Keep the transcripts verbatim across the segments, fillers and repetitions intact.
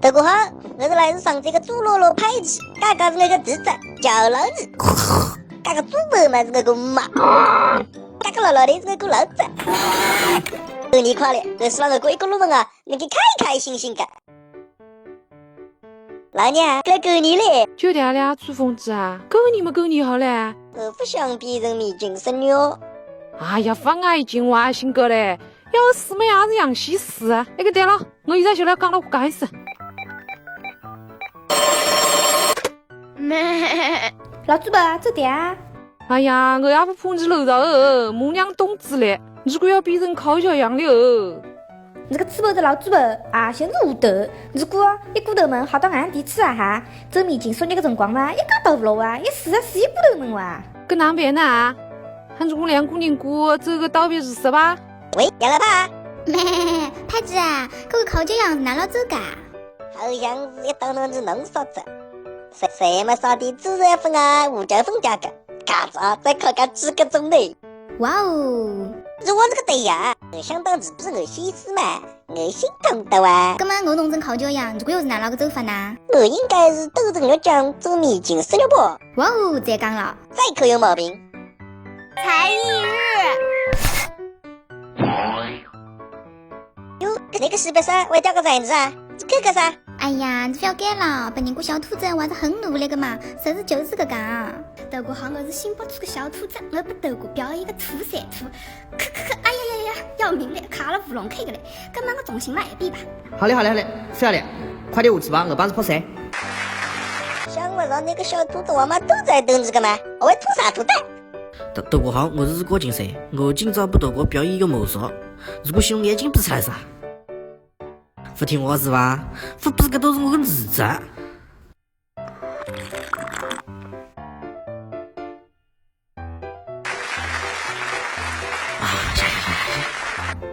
大家好，我是来自上海个猪猡猡佩奇，刚刚是我个弟子，叫老二。搿个猪婆嘛是我个妈，搿个老老的是我个老子。过年快乐，我希望我过一个龙门啊，能够开开心心的。老娘，过年嘞！就调了啊，朱凤姐啊，过年嘛过年好嘞。我不想变成迷情色女。哎呀，放啊，已经哇，性格嘞，要死嘛也是养西施啊。那个对了，我现在就来讲了讲一声。老朱婆，这点啊？哎呀，我也不怕你漏着哦，母娘懂子嘞，如果要变成烤焦羊了哦。 搿个猪婆是老猪婆啊，先是糊涂。如果一过头门，好到俺地去啊哈，做迷情色女个辰光嘛，一家到不落啊，一死啊死一过头门哇。搿哪办呢啊？喊我两个人过这个道别是是吧？喂，杨老板。咩，太子啊，搿个烤焦羊是哪老做个？好像是一当当是弄啥子，谁谁么啥的自然粉啊，胡椒粉加个，嘎子啊，再烤个几个钟头。 哇哦！是我这个对呀，我相当自比我西施嘛，我心疼的哇。葛么我弄成烤焦羊，如果又是哪老个做法呢？我应该是斗成肉酱做迷情色肉吧。哇哦，再讲了。再可有毛病。才艺日。哟，搿个西北啥，我掉个丸子啊，这个啥？哎呀，你不要改了，本人个小兔子，我还是很努力的嘛，实事求是个讲。 大家好，我是新北区个小兔子，我拨大家表演一个土三土。咳咳咳，哎呀呀呀，要命嘞，卡了喉咙开个嘞，葛么我重新来一遍吧。好嘞好嘞好嘞，覅嘞，快点下去吧，我帮你拍手。想不到那个小兔子我们都在等这个嘛，我会吐啥吐蛋？大大家好，我是郭靖噻，我今朝拨大家表演一个魔术，如果使用眼睛闭起来啥？不听话是吧？不闭个都是我个儿子。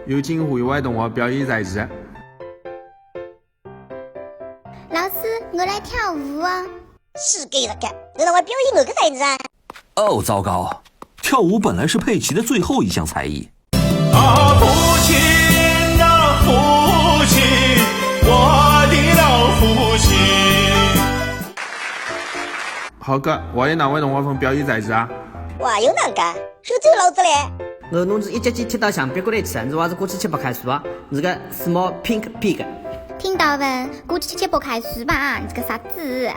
有请下一位同学表演才艺。老师，我来跳舞啊。是给了个，你让我表演我个才艺啊？哦，糟糕，跳舞本来是佩奇的最后一项才艺。啊，父亲啊，父亲，我的老父亲。 好个，还有哪位同学分表演才艺啊？哇，有哪个？是最老子嘞。我弄只一脚踢到墙壁过来去，你还是过去吃白开水吧，你个 small pink pig。听到问，过去吃吃白开水吧，你这个傻子。